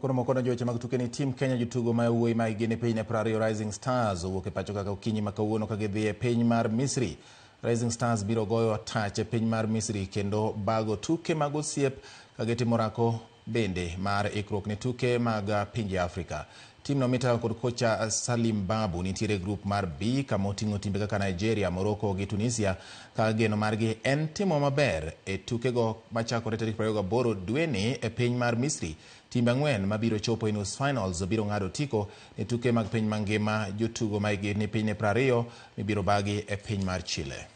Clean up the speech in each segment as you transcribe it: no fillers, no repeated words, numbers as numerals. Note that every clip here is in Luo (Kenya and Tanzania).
Koro moko donjo weche mag tuke ni team Kenya jotugo ma wuoyi ma higni piny ne 20 Rising Stars owuok e pacho kaka okinyi ma kawuono ka gidhi e piny mar Misri. Rising Stars biro goyo tach e piny mar Misri kendo bago tuke mag osiep ka gitimo orako bende mar ikruok ne tuke mag pinje Afrika. Tim no mitayo kod kocha Salim Babu nitiere e grup mar B kama oting'o timbe kaka Nigeria, Morocco gi Tunisia ka geno margi en timo maber e tukego machakore tarik 28 dweni e piny mar Misri. Timbe ang'wen mabiro chopo e nus finals biro ng'ado otiko ne tuke mag piny mangima jotugo ma hikgi ni piny ne 20 mibiro bagi e piny mar Chile.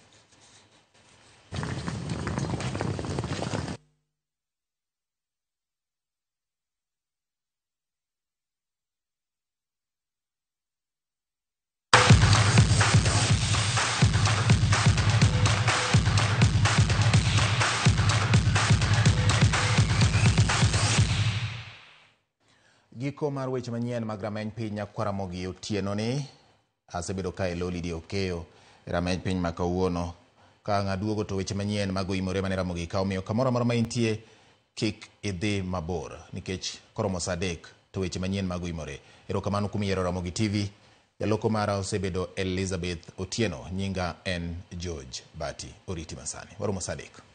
Giko mar weche manyien mag rameny piny nyakwar Ramogi otieno ni asebedo ka elo Lydia Okeyo e rameny piny ma kawuono. Ka ang' aduogo to weche manyien mag oimore mane Ramogi ka omiyo kamoro amora ma intie kik idhi mabor nikech koromo saa 3 to weche manyien mag oimore. Erokamano kuom yiero Ramogi TV. Jaloko mara osebedo Elizabeth Otieno, nyinga en George Bati. Oriti masani. Waromo saa 3.